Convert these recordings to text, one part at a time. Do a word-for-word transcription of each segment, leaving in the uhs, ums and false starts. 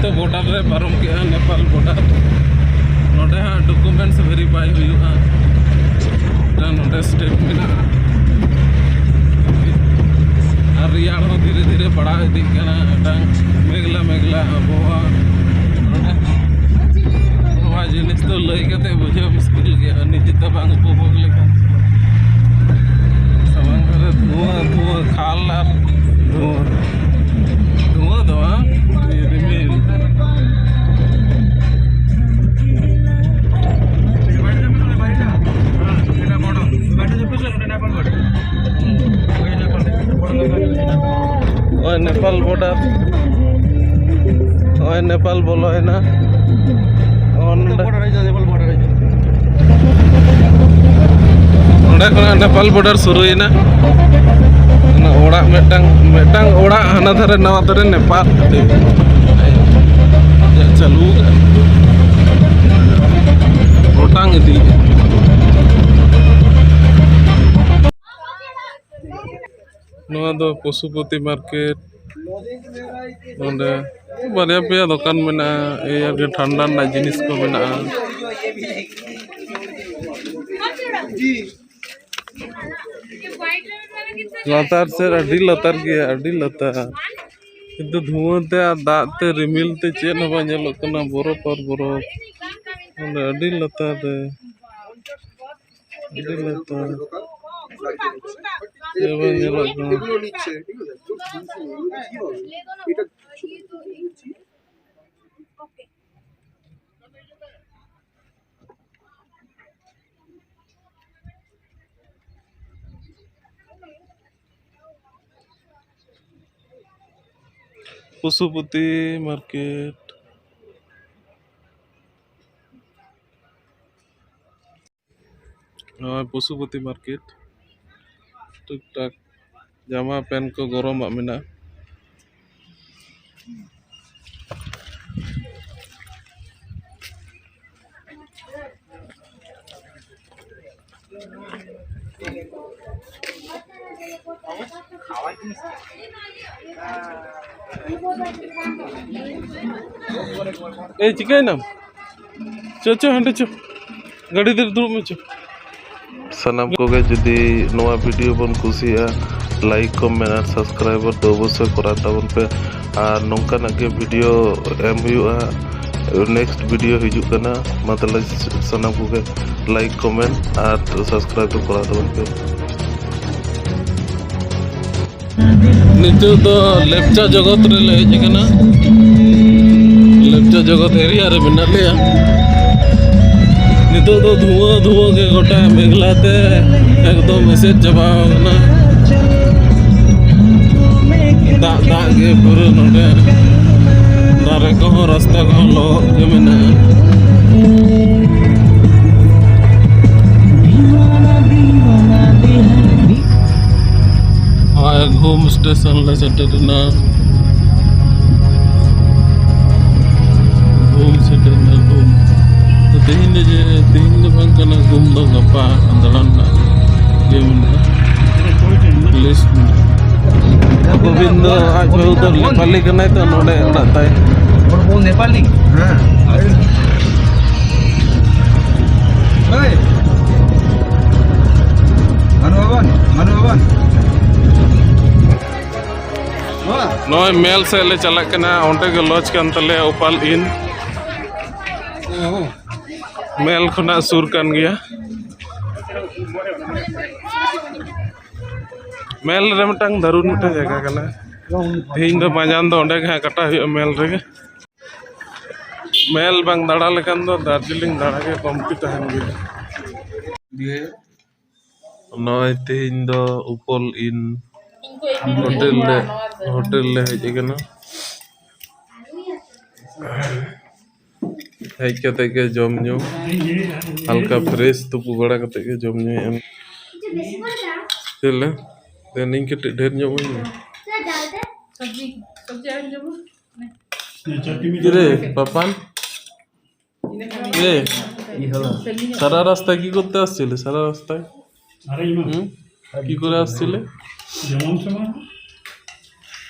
ᱛᱚ border ᱨᱮ ᱯᱟᱨᱚᱢ ᱠᱮᱜᱼᱟ, ᱱᱮᱯᱟᱞ border᱾ ᱱᱚᱰᱮ ᱦᱟᱸᱜ documents verify ᱦᱩᱭᱩᱜᱼᱟ᱾ ᱢᱤᱫᱴᱟᱝ ᱱᱚᱰᱮ step ᱢᱮᱱᱟᱜᱼᱟ᱾ ᱟᱨ ᱨᱮᱭᱟᱲ ᱦᱚᱸ ᱫᱷᱤᱨᱮ ᱫᱷᱤᱨᱮ ᱯᱟᱲᱟᱣ ᱤᱫᱤᱜ ᱠᱟᱱᱟ᱾ ᱢᱤᱫᱴᱟᱝ ᱢᱮᱜᱷᱞᱟ ᱢᱮᱜᱷᱞᱟ ᱟᱵᱚᱦᱟᱣᱟ᱾ ᱱᱚᱰᱮ ᱱᱚᱣᱟ ᱡᱤᱱᱤᱥ ᱫᱚ ᱞᱟᱹᱭ ᱠᱟᱛᱮ ᱵᱩᱡᱷᱟᱹᱣ ᱢᱩᱥᱠᱤᱞ ᱜᱮᱭᱟ, ᱱᱤᱡᱮ ᱛᱮ ᱵᱟᱝ ᱩᱯᱚᱵᱷᱳᱜᱽ ᱞᱮᱠᱷᱟᱱ᱾ ᱥᱟᱢᱟᱝ ᱨᱮ ᱫᱷᱩᱣᱟᱹ, ᱫᱷᱩᱣᱟᱹ, ᱠᱷᱟᱞ ᱟᱨ ᱫᱷᱩᱣᱟᱹ᱾ ᱫᱷᱩᱣᱟᱹ ᱫᱚ ᱵᱟᱝ, ᱨᱤᱢᱤᱞ᱾ ᱱᱚᱜᱼᱚᱭ ᱱᱮᱯᱟᱞ border, ᱱᱚᱜᱼᱚᱭ ᱱᱮᱯᱟᱞ ᱵᱚᱞᱚᱭᱮᱱᱟ᱾ ᱱᱚᱜᱼᱚ ᱱᱚᱰᱮ᱾ ᱱᱚᱰᱮ ᱠᱷᱚᱱᱟᱜ ᱱᱮᱯᱟᱞ border ᱥᱩᱨᱩᱭᱮᱱᱟ᱾ ᱚᱱᱟ ᱚᱲᱟᱜ ᱢᱤᱫᱴᱟᱝ, ᱢᱤᱫᱴᱟᱝ ᱚᱲᱟᱜ ᱦᱟᱱᱟ ᱫᱷᱟᱨᱮ ᱱᱟᱣᱟ ᱫᱷᱟᱨᱮ ᱱᱮᱯᱟᱞ᱾ ᱪᱟᱹᱞᱩ ᱟᱠᱟᱱᱟ᱾ ᱚᱴᱟᱝ ᱤᱫᱤᱭᱮᱫᱼᱟ᱾ ᱱᱚᱣᱟ ᱫᱚ ᱯᱚᱥᱩᱯᱚᱛᱤ market᱾ ᱱᱚᱰᱮ ᱵᱟᱨᱭᱟ ᱯᱮᱭᱟ ᱫᱚᱠᱟᱱ ᱢᱮᱱᱟᱜᱼᱟ, ᱮᱭ ᱟᱨᱠᱤ ᱴᱷᱟᱱᱰᱟ ᱨᱮᱱᱟᱜ ᱡᱤᱱᱤᱥ ᱠᱚ ᱢᱮᱱᱟᱜᱼᱟ᱾ ᱞᱟᱛᱟᱨ ᱥᱮᱫ ᱟᱹᱰᱤ ᱞᱟᱛᱟᱨ ᱜᱮᱭᱟ, ᱟᱹᱰᱤ ᱞᱟᱛᱟᱨ᱾ ᱠᱤᱱᱛᱩ ᱫᱷᱩᱣᱟᱹ ᱛᱮ ᱟᱨ ᱫᱟᱜ ᱛᱮ ᱨᱤᱢᱤᱞ ᱛᱮ ᱪᱮᱫ ᱦᱚᱸ ᱵᱟᱝ ᱧᱮᱞᱚᱜ ᱠᱟᱱᱟ, ᱵᱚᱨᱚᱯ ᱟᱨ ᱵᱚᱨᱚᱯ᱾ ᱚᱸᱰᱮ ᱟᱹᱰᱤ ᱞᱟᱛᱟᱨ ᱨᱮ, ᱟᱹᱰᱤ ᱞᱟᱛᱟᱨ᱾ ᱪᱮᱫ ᱦᱚᱸ ᱵᱟᱝ ᱧᱮᱞᱚᱜ ᱠᱟᱱᱟ᱾ ᱯᱚᱥᱩᱯᱚᱛᱤ market᱾ ᱱᱚᱜᱼᱚᱭ ᱯᱚᱥᱩᱯᱚᱛᱤ market, ᱴᱩᱠ ᱴᱟᱠ ᱡᱟᱢᱟ ᱯᱮᱱᱴ ᱠᱚ ᱜᱚᱨᱚᱢᱟᱜ ᱢᱮᱱᱟᱜᱼᱟ᱾ ᱮᱭ, ᱪᱤᱠᱟᱹᱭᱮᱱᱟᱢ? ᱪᱚ, ᱪᱚ, ᱦᱟᱸᱰᱮ ᱪᱚ᱾ ᱜᱟᱹᱰᱤ ᱨᱮ ᱫᱩᱲᱩᱵ ᱢᱮ ᱪᱚ᱾ ᱥᱟᱱᱟᱢ ᱠᱚᱜᱮ ᱡᱩᱫᱤ ᱱᱚᱣᱟ ᱵᱷᱤᱰᱤᱭᱳ ᱵᱚᱱ ᱠᱩᱥᱤᱭᱟᱜᱼᱟ, ᱞᱟᱭᱤᱠ, ᱠᱚᱢᱮᱱᱴ ᱟᱨ ᱥᱟᱵᱥᱠᱨᱟᱭᱵᱟᱨ ᱫᱚ ᱚᱵᱚᱥᱥᱳᱭ ᱠᱚᱨᱟᱣ ᱛᱟᱵᱚᱱ ᱯᱮ᱾ ᱟᱨ ᱱᱚᱝᱠᱟᱱᱟᱜ ᱜᱮ ᱵᱷᱤᱰᱤᱭᱳ ᱮᱢ ᱦᱩᱭᱩᱜᱼᱟ, ᱱᱮᱠᱥᱴ ᱵᱷᱤᱰᱤᱭᱳ ᱦᱤᱡᱩᱜ ᱠᱟᱱᱟ᱾ ᱢᱟ ᱛᱟᱦᱞᱮ ᱥᱟᱱᱟᱢ ᱠᱚᱜᱮ ᱞᱟᱭᱤᱠ, ᱠᱚᱢᱮᱱᱴ ᱟᱨ ᱥᱟᱵᱥᱠᱨᱟᱭᱤᱵ ᱫᱚ ᱠᱚᱨᱟᱣ ᱛᱟᱵᱚᱱ ᱯᱮ᱾ ᱱᱤᱛᱚᱜ ᱫᱚ ᱞᱮᱯᱪᱟ ᱡᱚᱜᱚᱛ ᱨᱮᱞᱮ ᱦᱮᱡ ᱟᱠᱟᱱᱟ, ᱞᱮᱯᱪᱟ ᱡᱚᱜᱚᱛ ᱮᱨᱤᱭᱟ ᱨᱮ ᱢᱮᱱᱟᱜ ᱞᱮᱭᱟ᱾ ᱱᱤᱛᱚᱜ ᱫᱚ ᱫᱷᱩᱣᱟᱹ ᱫᱷᱩᱣᱟᱹ ᱜᱮ ᱜᱚᱴᱟ ᱢᱮᱜᱷᱞᱟ ᱛᱮ ᱮᱠᱫᱚᱢ ᱮᱥᱮᱫ ᱪᱟᱵᱟ ᱟᱠᱟᱱᱟ᱾ ᱫᱟᱜ ᱫᱟᱜ ᱜᱮ ᱯᱩᱨᱟᱹ ᱱᱚᱰᱮ, ᱫᱟᱨᱮ ᱠᱚᱦᱚᱸ ᱨᱟᱥᱛᱟ ᱠᱚᱦᱚᱸ ᱞᱚᱦᱚᱫ ᱜᱮ ᱢᱮᱱᱟᱜᱼᱟ᱾ ᱦᱳᱭ, ᱜᱷᱩᱢ ᱥᱴᱮᱥᱚᱱ ᱞᱮ ᱥᱮᱴᱮᱨ ᱮᱱᱟ᱾ ᱜᱷᱩᱢ ᱥᱮᱴᱮᱨ ᱮᱱᱟ, ᱜᱷᱩᱢ᱾ ᱛᱮᱦᱮᱧ ᱫᱚ ᱡᱮ, ᱛᱮᱦᱮᱧ ᱫᱚ ᱵᱟᱝ ᱠᱟᱱᱟ, ᱜᱷᱩᱢ ᱫᱚ ᱜᱟᱯᱟ ᱫᱟᱬᱟᱱ ᱨᱮᱱᱟᱜ ᱤᱭᱟᱹ ᱢᱮᱱᱟᱜᱼᱟ, ᱞᱤᱥᱴ ᱢᱮᱱᱟᱜᱼᱟ᱾ ᱜᱳᱵᱤᱱᱫᱚ ᱟᱡ ᱵᱟᱹᱦᱩ ᱫᱚ ᱱᱮᱯᱟᱞᱤ ᱠᱟᱱᱟᱭ ᱛᱚ, ᱱᱚᱰᱮ ᱚᱲᱟᱜ ᱛᱟᱭ᱾ ᱦᱚᱲ ᱵᱚ ᱱᱮᱯᱟᱞᱤ᱾ ᱦᱮᱸ᱾ ᱮᱭ, ᱢᱟᱱᱩ ᱵᱷᱚᱵᱚᱱ, ᱢᱟᱱᱩ ᱵᱷᱚᱵᱚᱱ᱾ ᱱᱚᱣᱟ᱾ ᱱᱚᱜᱼᱚᱭ ᱢᱮᱞ ᱥᱮᱫ ᱞᱮ ᱪᱟᱞᱟᱜ ᱠᱟᱱᱟ, ᱚᱸᱰᱮ ᱜᱮ ᱞᱚᱡᱽ ᱠᱟᱱ ᱛᱟᱞᱮᱭᱟ ᱩᱯᱟᱞ ᱤᱱ᱾ ᱢᱮᱞ ᱠᱷᱚᱱᱟᱜ ᱥᱩᱨ ᱠᱟᱱ ᱜᱮᱭᱟ᱾ ᱢᱮᱞ ᱨᱮ ᱢᱤᱫᱴᱟᱝ ᱫᱟᱨᱩᱱ ᱢᱤᱫᱴᱟᱝ ᱡᱟᱭᱜᱟ ᱠᱟᱱᱟ᱾ ᱛᱮᱦᱮᱧ ᱫᱚ ᱢᱟᱸᱡᱟᱱ ᱫᱚ ᱚᱸᱰᱮ ᱜᱮ ᱦᱟᱸᱜ ᱠᱟᱴᱟᱜ ᱦᱩᱭᱩᱜᱼᱟ, ᱢᱮᱞ ᱨᱮᱜᱮ᱾ ᱢᱮᱞ ᱵᱟᱝ ᱫᱟᱬᱟ ᱞᱮᱠᱷᱟᱱ ᱫᱚ ᱫᱟᱨᱡᱤᱞᱤᱝ ᱫᱟᱬᱟ ᱜᱮ ᱠᱚᱢᱛᱤ ᱛᱟᱦᱮᱱ ᱜᱮᱭᱟ᱾ ᱱᱚᱜᱼᱚᱭ ᱛᱮᱦᱮᱧ ᱫᱚ ᱩᱯᱚᱞ ᱤᱱ ᱦᱳᱴᱮᱞ ᱞᱮ, ᱦᱳᱴᱮᱞ ᱞᱮ ᱦᱮᱡ ᱟᱠᱟᱱᱟ᱾ ᱦᱮᱡ ᱠᱟᱛᱮ ᱜᱮ ᱡᱚᱢ ᱧᱩ, ᱦᱟᱞᱠᱟ ᱯᱷᱨᱮᱥ ᱛᱩᱯᱩ ᱵᱟᱲᱟ ᱠᱟᱛᱮ ᱜᱮ ᱡᱚᱢ ᱧᱩᱭᱮᱫᱼᱟ᱾ ᱪᱮᱫ ᱞᱮ? ᱫᱮᱱ ᱤᱧ ᱠᱟᱹᱴᱤᱡ ᱰᱷᱮᱨ ᱧᱚᱜ ᱤᱢᱟᱹᱧ ᱢᱮ᱾ ᱥᱚᱵᱽᱡᱤ, ᱥᱚᱵᱽᱡᱤ ᱟᱨ ᱡᱚᱢᱟ? কিরে, পাপান? এ, সারা রাস্তায় কি করতে আসছিলে? সারা রাস্তায়? হুম? কি করে আসছিলে? ᱡᱮᱢᱚᱱ ᱥᱮ ᱵᱟᱝ?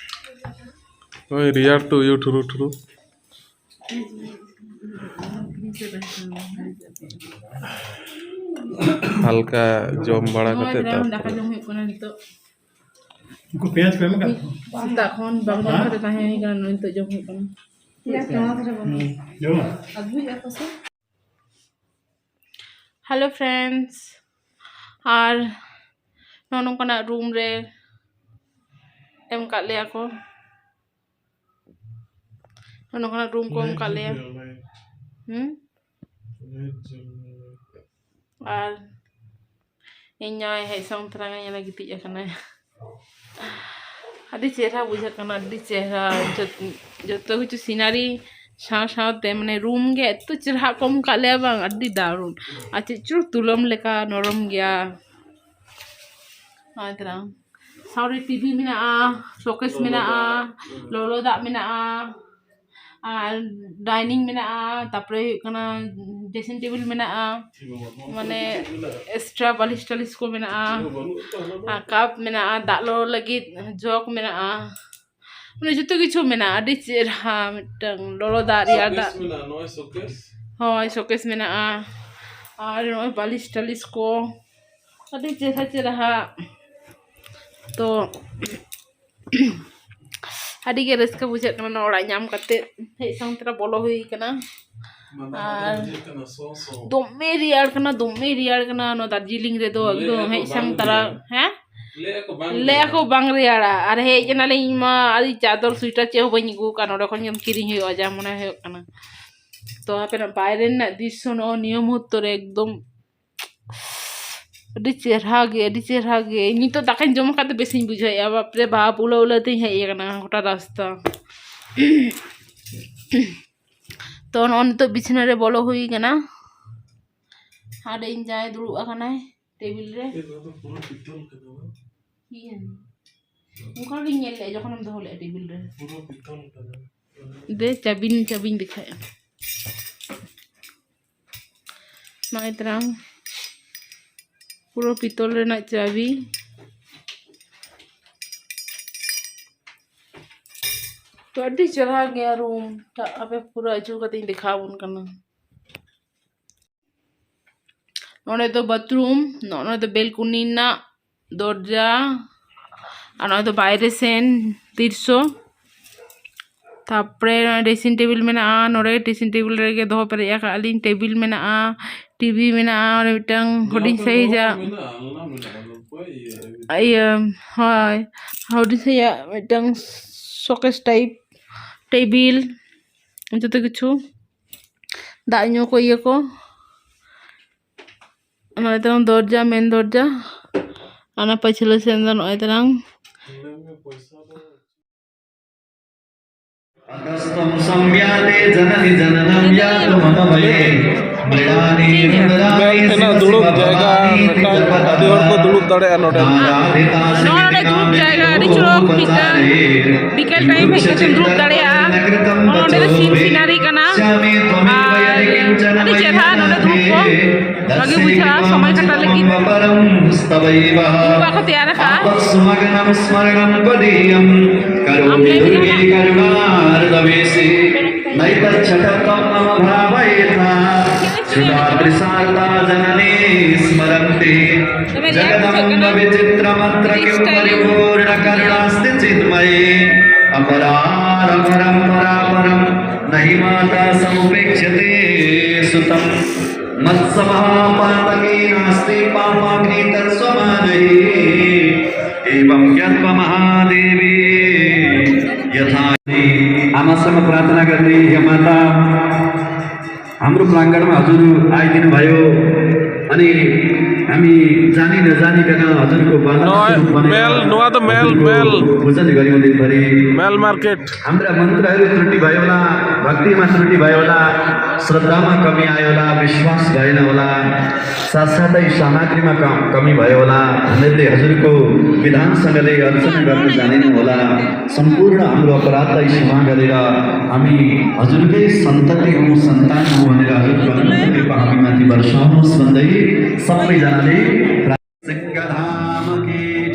ᱳᱭ ᱨᱮᱭᱟᱲ ᱛᱮ ᱩᱭᱩ ᱴᱷᱩᱨᱩ ᱴᱷᱩᱨᱩ᱾ ᱦᱟᱞᱠᱟ ᱡᱚᱢ ᱵᱟᱲᱟ ᱱᱚᱜᱼᱚᱭ ᱠᱟᱛᱮ ᱛᱟᱨᱯᱚᱨᱮ ᱫᱟᱠᱟ ᱡᱚᱢ ᱦᱩᱭᱩᱜ ᱠᱟᱱᱟ ᱱᱤᱛᱚᱜ᱾ ᱩᱱᱠᱩ ᱯᱮᱸᱭᱟᱡᱽ ᱠᱚ ᱮᱢ ᱟᱠᱟᱫ ᱠᱚᱣᱟ? ᱥᱮᱛᱟᱜ ᱠᱷᱚᱱ ᱵᱟᱝ ᱡᱚᱢ ᱠᱟᱛᱮ ᱛᱟᱦᱮᱸ ᱦᱩᱭ ᱠᱟᱱᱟ, ᱱᱤᱛᱚᱜ ᱡᱚᱢ ᱦᱩᱭᱩᱜ ᱠᱟᱱᱟ᱾ ᱦᱩᱸ, ᱡᱚᱢᱟ᱾ ᱦᱮᱞᱳ ᱯᱷᱨᱮᱱᱰᱥ, ᱟᱨ ᱱᱚᱜᱼᱚ ᱱᱚᱝᱠᱟᱱᱟᱜ ᱨᱩᱢ ᱨᱮ ᱮᱢ ᱠᱟᱜ ᱞᱮᱭᱟ ᱠᱚ, ᱱᱚᱜᱼᱚ ᱱᱚᱝᱠᱟᱱᱟᱜ ᱨᱩᱢ ᱠᱚ ᱮᱢ ᱠᱟᱜ ᱞᱮᱭᱟ᱾ ᱦᱩᱸ? ᱟᱨ ᱤᱧ ᱱᱚᱜᱼᱚᱭ ᱦᱮᱡ ᱥᱚᱝ ᱛᱚᱨᱟ ᱜᱮ ᱧᱮᱞᱮ ᱜᱤᱛᱤᱡ ᱟᱠᱟᱱᱟᱭ᱾ ᱟᱹᱰᱤ ᱪᱮᱦᱨᱟ ᱵᱩᱡᱷᱟᱹᱜ ᱠᱟᱱᱟ, ᱟᱹᱰᱤ ᱪᱮᱦᱨᱟ᱾ ᱡᱚᱛ-, ᱡᱚᱛᱚ ᱠᱤᱪᱷᱩ ᱥᱤᱱᱟᱨᱤ ᱥᱟᱶ ᱥᱟᱶᱛᱮ, ᱢᱟᱱᱮ, ᱨᱩᱢ ᱜᱮ ᱮᱛᱚ ᱪᱮᱦᱨᱟ ᱠᱚ ᱮᱢ ᱠᱟᱜ ᱞᱮᱭᱟ ᱵᱟᱝ, ᱟᱹᱰᱤ ᱫᱟᱨᱩᱱ᱾ ᱟᱨ ᱪᱮᱫ ᱪᱚ ᱛᱩᱞᱟᱹᱢ ᱞᱮᱠᱟ ᱱᱚᱨᱚᱢ ᱜᱮᱭᱟ᱾ ᱱᱚᱜᱼᱚᱭ ᱛᱚᱨᱟ ᱥᱟᱶᱨᱮ ᱴᱤᱵᱷᱤ ᱢᱮᱱᱟᱜᱼᱟ, ᱥᱳᱠᱮᱥ ᱢᱮᱱᱟᱜᱼᱟ, ᱞᱚᱞᱚ ᱫᱟᱜ ᱢᱮᱱᱟᱜᱼᱟ, ᱟᱨ ᱰᱟᱭᱱᱤᱝ ᱢᱮᱱᱟᱜᱼᱟ, ᱛᱟᱨᱯᱚᱨᱮ ᱦᱩᱭᱩᱜ ᱠᱟᱱᱟ ᱰᱨᱮᱥᱤᱝ ᱴᱮᱵᱤᱞ ᱢᱮᱱᱟᱜᱼᱟ, ᱢᱟᱱᱮ ᱮᱠᱥᱴᱨᱟ ᱵᱟᱞᱤᱥ ᱴᱟᱞᱤᱥ ᱠᱚ ᱢᱮᱱᱟᱜᱼᱟ, ᱟᱨ ᱠᱟᱯ ᱢᱮᱱᱟᱜᱼᱟ, ᱫᱟᱜ ᱞᱚᱞᱚ ᱞᱟᱹᱜᱤᱫ ᱡᱚᱜᱽ ᱢᱮᱱᱟᱜᱼᱟ, ᱢᱟᱱᱮ ᱡᱚᱛᱚ ᱠᱤᱪᱷᱩ ᱢᱮᱱᱟᱜᱼᱟ᱾ ᱟᱹᱰᱤ ᱪᱮᱦᱨᱟ ᱢᱤᱫᱴᱟᱝ ᱞᱚᱞᱚ ᱫᱟᱜ, ᱨᱮᱭᱟᱲ ᱫᱟᱜ᱾ ᱥᱳᱠᱮᱥ ᱢᱮᱱᱟᱜᱼᱟ, ᱱᱚᱜᱼᱚᱭ ᱥᱳᱠᱮᱥ᱾ ᱦᱳᱭ, ᱥᱳᱠᱮᱥ ᱢᱮᱱᱟᱜᱼᱟ, ᱟᱨ ᱱᱚᱜᱼᱚᱭ ᱵᱟᱞᱤᱥ ᱴᱟᱞᱤᱥ ᱠᱚ ᱟᱹᱰᱤ ᱪᱮᱦᱨᱟ ᱪᱮᱦᱨᱟ ᱦᱟᱸᱜ᱾ ᱛᱚ ᱟᱹᱰᱤ ᱜᱮ ᱨᱟᱹᱥᱠᱟᱹ ᱵᱩᱡᱷᱟᱹᱜ ᱠᱟᱱᱟ ᱱᱚᱣᱟ ᱚᱲᱟᱜ ᱧᱟᱢ ᱠᱟᱛᱮ᱾ ᱦᱮᱡ ᱥᱟᱶ ᱛᱚᱨᱟ ᱵᱚᱞᱚ ᱦᱩᱭ ᱠᱟᱱᱟ᱾ ᱟᱨ ᱫᱚᱢᱮ ᱨᱮᱭᱟᱲ ᱠᱟᱱᱟ, ᱫᱚᱢᱮ ᱨᱮᱭᱟᱲ ᱠᱟᱱᱟ ᱱᱚᱣᱟ ᱫᱟᱨᱡᱤᱞᱤᱝ ᱨᱮᱫᱚ, ᱮᱠᱫᱚᱢ ᱦᱮᱡ ᱥᱟᱶ ᱛᱚᱨᱟ᱾ ᱦᱮᱸ? ᱞᱟᱹᱭ ᱟᱠᱚ ᱵᱟᱝ ᱨᱮᱭᱟᱲᱟ᱾ ᱟᱨ ᱦᱮᱡ ᱮᱱᱟᱞᱤᱧ, ᱤᱧ ᱢᱟ ᱟᱹᱰᱤ ᱪᱟᱫᱚᱨ ᱥᱩᱭᱴᱟᱨ ᱪᱮᱫ ᱦᱚᱸ ᱵᱟᱹᱧ ᱟᱹᱜᱩ ᱟᱠᱟᱫ, ᱱᱚᱰᱮ ᱠᱷᱚᱱ ᱜᱮ ᱠᱤᱨᱤᱧ ᱦᱩᱭᱩᱜᱼᱟ, ᱡᱟ ᱢᱚᱱᱮ ᱦᱩᱭᱩᱜ ᱠᱟᱱᱟ᱾ ᱛᱚ ᱟᱯᱮᱱᱟᱜ ᱵᱟᱭᱨᱮ ᱨᱮᱱᱟᱜ ᱫᱨᱤᱥᱥᱚ ᱱᱚᱜᱼᱚᱭ ᱱᱤᱭᱟᱹ ᱢᱩᱦᱩᱨᱛᱚ ᱨᱮ ᱮᱠᱫᱚᱢ ᱟᱹᱰᱤ ᱪᱮᱦᱨᱟ ᱜᱮ, ᱟᱹᱰᱤ ᱪᱮᱦᱨᱟ ᱜᱮ᱾ ᱱᱤᱛᱚᱜ ᱫᱟᱠᱟᱧ ᱡᱚᱢ ᱟᱠᱟᱫ ᱛᱮ ᱵᱮᱥᱤᱧ ᱵᱩᱡᱷᱟᱹᱣᱮᱫᱼᱟ᱾ ᱵᱟᱯᱨᱮ ᱵᱟᱯ, ᱩᱞᱟᱹ ᱩᱞᱟᱹ ᱛᱤᱧ ᱦᱮᱡ ᱟᱠᱟᱱᱟ ᱜᱚᱴᱟ ᱨᱟᱥᱛᱟ᱾ ᱛᱚ ᱱᱚᱜᱼᱚᱭ ᱱᱤᱛᱚᱜ ᱵᱤᱪᱷᱱᱟᱹ ᱨᱮ ᱵᱚᱞᱚ ᱦᱩᱭ ᱠᱟᱱᱟ᱾ ᱦᱟᱸᱰᱮ ᱤᱧ ᱡᱟᱶᱟᱭ ᱫᱩᱲᱩᱵ ᱟᱠᱟᱱᱟᱭ ᱴᱮᱵᱤᱞ ᱨᱮ᱾ ᱮ, ᱱᱚᱣᱟ ᱫᱚ ᱯᱩᱨᱟᱹ ᱯᱤᱛᱚᱞ ᱠᱟᱱᱟ, ᱵᱟᱝ? ᱤᱭᱟᱹ, ᱚᱱᱠᱟ ᱜᱤᱧ ᱧᱮᱞ ᱞᱮᱫᱼᱟ ᱡᱚᱠᱷᱚᱱᱮᱢ ᱫᱚᱦᱚ ᱞᱮᱫᱼᱟ ᱴᱮᱵᱤᱞ ᱨᱮ᱾ ᱯᱩᱨᱟᱹ ᱯᱤᱛᱚᱞ ᱠᱟᱱᱟ᱾ ᱫᱮ, ᱪᱟᱹᱵᱤᱧ, ᱪᱟᱹᱵᱤᱧ ᱫᱮᱠᱷᱟᱭᱟ᱾ ᱱᱚᱜᱼᱚᱭ ᱛᱟᱨᱟᱝ ᱯᱩᱨᱟᱹ ᱯᱤᱛᱚᱞ ᱨᱮᱱᱟᱜ ᱪᱟᱹᱵᱤ᱾ ᱛᱚ ᱟᱹᱰᱤ ᱪᱮᱦᱨᱟ ᱜᱮᱭᱟ ᱨᱩᱢ ᱴᱟᱜ᱾ ᱟᱯᱮ ᱯᱩᱨᱟᱹ ᱟᱹᱪᱩᱨ ᱠᱟᱛᱮ ᱤᱧ ᱫᱮᱠᱷᱟᱣ ᱟᱵᱚᱱ ᱠᱟᱱᱟ᱾ ᱱᱚᱰᱮ ᱫᱚ ᱵᱟᱛᱷᱨᱩᱢ, ᱱᱚᱜᱼᱚ ᱱᱚᱰᱮ ᱫᱚ ᱵᱮᱞᱠᱚᱱᱤ ᱨᱮᱱᱟᱜ ᱫᱚᱨᱡᱟ, ᱟᱨ ᱱᱚᱜᱼᱚᱭ ᱫᱚ ᱵᱟᱭᱨᱮ ᱥᱮᱱ ᱫᱨᱤᱥᱥᱚ᱾ ᱛᱟᱨᱯᱚᱨᱮ ᱰᱨᱮᱥᱤᱝ ᱴᱮᱵᱤᱞ ᱢᱮᱱᱟᱜᱼᱟ, ᱱᱚᱰᱮ ᱰᱨᱮᱥᱤᱝ ᱴᱮᱵᱤᱞ ᱨᱮᱜᱮ ᱫᱚᱦᱚ ᱯᱮᱨᱮᱡ ᱟᱠᱟᱫ ᱞᱤᱧ᱾ ᱴᱮᱵᱤᱞ ᱢᱮᱱᱟᱜᱼᱟ, ᱴᱤᱵᱷᱤ ᱢᱮᱱᱟᱜᱼᱟ, ᱚᱸᱰᱮ ᱢᱤᱫᱴᱟᱝ ᱦᱩᱰᱤᱧ ᱥᱟᱹᱦᱤᱡᱟᱜ ᱤᱭᱟᱹ, ᱦᱳᱭ, ᱦᱩᱰᱤᱧ ᱥᱟᱹᱦᱤᱡᱟᱜ ᱢᱤᱫᱴᱟᱝ ᱥᱳᱠᱮᱥ ᱴᱟᱭᱤᱯ ᱴᱮᱵᱤᱞ, ᱡᱚᱛᱚ ᱠᱤᱪᱷᱩ, ᱫᱟᱜ ᱧᱩ ᱠᱚ, ᱤᱭᱟᱹ ᱠᱚ᱾ ᱱᱚᱜᱼᱚᱭ ᱛᱟᱞᱟᱝ ᱫᱚᱨᱡᱟ, ᱢᱮᱱ ᱫᱚᱨᱡᱟ, ᱚᱱᱟ ᱯᱟᱹᱪᱷᱞᱟᱹ ᱥᱮᱱ ᱫᱚ ᱱᱚᱜᱼᱚᱭ ᱛᱟᱞᱟᱝ अधस्त्वं संयाते जननि जननं यातु मम भये। मृडानि रुदराणि ᱢᱮᱞ ᱨᱮᱱᱟᱜ ᱫᱩᱲᱩᱵ ᱡᱟᱭᱜᱟ ᱢᱤᱫᱴᱟᱝ, ᱟᱹᱰᱤ ᱦᱚᱲ ᱠᱚ ᱫᱩᱲᱩᱵ ᱫᱟᱲᱮᱭᱟᱜᱼᱟ ᱱᱚᱰᱮ᱾ ᱱᱚᱣᱟ ᱱᱚᱰᱮ ᱫᱩᱲᱩᱵ ᱡᱟᱭᱜᱟ ᱟᱹᱰᱤ ᱪᱚᱨᱚᱠ ᱢᱤᱫᱴᱟᱝ᱾ ᱵᱤᱠᱮᱞ ᱴᱟᱭᱤᱢ ᱦᱮᱡ ᱠᱟᱛᱮ ᱫᱩᱲᱩᱵ ᱫᱟᱲᱮᱭᱟᱜᱼᱟ᱾ ᱱᱚᱰᱮ ᱫᱚ ᱥᱤᱱ ᱥᱤᱱᱟᱨᱤ ᱠᱟᱱᱟ ᱟᱨ ᱟᱹᱰᱤ ᱪᱮᱦᱨᱟ ᱱᱚᱰᱮ ᱫᱩᱲᱩᱵ ᱠᱚ᱾ ᱵᱷᱟᱜᱮ ᱵᱩᱡᱷᱟᱹᱜᱼᱟ ᱥᱚᱢᱚᱭ ᱠᱟᱴᱟᱜ ᱞᱟᱹᱜᱤᱫ᱾ ᱩᱱᱠᱩ ᱵᱟᱠᱚ ᱛᱮᱭᱟᱨ ᱟᱠᱟᱫᱼᱟ᱾ ᱟᱢ ᱞᱟᱹᱭ ᱢᱮ ᱠᱟᱱᱟ᱾ ᱱᱟᱭᱛच्छठत्वं मम भावयेथा। क्षुधातृषार्ता जननी स्मरन्ति। जगदम्ब विचित्रमत्र किं परिपूर्णकरुणास्ति चिन्मयी। अपरारमरं परापरं न हि माता समुपेक्षते सुतम्। मत्समः पातकी नास्ति पापाग्नि तत्स्वमानैः। एवं ज्ञात्वा महादेवी यथा। आमासँग प्रार्थना गर्ने, हे माता, हाम्रो प्राङ्गणमा हजुर आइदिनु भयो अनि हामी जानी नजानिकन हजुरको बालक स्वरूप बनेर मेल, नुवा त मेल, हजुरको मेल। पूजन गऱ्यौँ दिनभरि। मेल मार्केट। हाम्रा मन्त्रहरू त्रुटि भयो होला, भक्तिमा त्रुटि भयो होला, श्रद्धामा कमी आयो होला, विश्वास भएन होला, साथसाथै सामग्रीमा कम, कमी भयो होला। हामीहरूले हजुरको विधानसँगले अर्चना गर्न जानेनौँ होला। सम्पूर्ण हाम्रो अपराधलाई क्षमा गरेर हामी हजुरकै सन्तति हौँ, सन्तान हौँ भनेर हजुरको अनन्त कृपा हामीमाथि वर्षाउनुहोस् भन्दै सबैजनाले प्रा- सिंहधाम की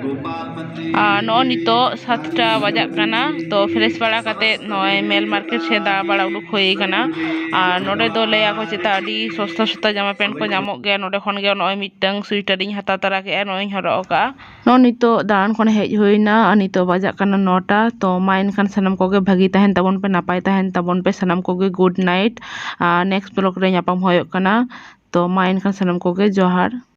गोपाल ᱟᱨ ᱱᱚᱜᱼᱚᱭ ᱱᱤᱛᱚᱜ ᱥᱟᱛᱴᱟ ᱵᱟᱡᱟᱜ ᱠᱟᱱᱟ᱾ ᱛᱚ ᱯᱷᱨᱮᱥ ᱵᱟᱲᱟ ᱠᱟᱛᱮᱫ ᱱᱚᱜᱼᱚᱭ ᱢᱮᱞ ᱢᱟᱨᱠᱮᱴ ᱥᱮᱫ ᱫᱟᱬᱟ ᱵᱟᱲᱟ ᱩᱰᱩᱠ ᱦᱩᱭ ᱠᱟᱱᱟ᱾ ᱟᱨ ᱱᱚᱰᱮ ᱫᱚ ᱞᱟᱹᱭᱟᱠᱚ ᱪᱮᱛᱟ ᱟᱹᱰᱤ ᱥᱚᱥᱛᱟ ᱥᱚᱥᱛᱟ ᱡᱟᱢᱟ ᱯᱮᱱᱴ ᱠᱚ ᱧᱟᱢᱚᱜ ᱜᱮᱭᱟ᱾ ᱱᱚᱰᱮ ᱠᱷᱚᱱ ᱜᱮ ᱱᱚᱜᱼᱚᱭ ᱢᱤᱫᱴᱟᱝ ᱥᱩᱭᱮᱴᱟᱨ ᱤᱧ ᱦᱟᱛᱟᱣ ᱛᱚᱨᱟ ᱠᱮᱫᱼᱟ, ᱱᱚᱜᱼᱚᱭ ᱤᱧ ᱦᱚᱨᱚᱜ ᱟᱠᱟᱫᱼᱟ᱾ ᱱᱚᱜᱼᱚᱭ ᱱᱤᱛᱚᱜ ᱫᱟᱬᱟᱱ ᱠᱷᱚᱱ ᱦᱮᱡ ᱦᱩᱭᱱᱟ ᱟᱨ ᱱᱤᱛᱚᱜ ᱵᱟᱡᱟᱜ ᱠᱟᱱᱟ ᱱᱚᱴᱟ᱾ ᱛᱚ ᱢᱟ ᱮᱱᱠᱷᱟᱱ ᱥᱟᱱᱟᱢ ᱠᱚᱜᱮ ᱵᱷᱟᱹᱜᱤ ᱛᱟᱦᱮᱱ ᱛᱟᱵᱚᱱ ᱯᱮ, ᱱᱟᱯᱟᱭ ᱛᱟᱦᱮᱱ ᱛᱟᱵᱚᱱ ᱯᱮ ᱥᱟᱱᱟᱢ ᱠᱚᱜᱮ᱾ Good night. ᱟᱨ ᱱᱮᱠᱥᱴ ᱵᱞᱚᱜ ᱨᱮ ᱧᱟᱯᱟᱢ ᱦᱩᱭᱩᱜ ᱠᱟᱱᱟ᱾ ᱛᱚ ᱢᱟ ᱮᱱᱠᱷᱟᱱ ᱥᱟᱱᱟᱢ ᱠᱚᱜᱮ ᱡᱚᱦᱟᱨ᱾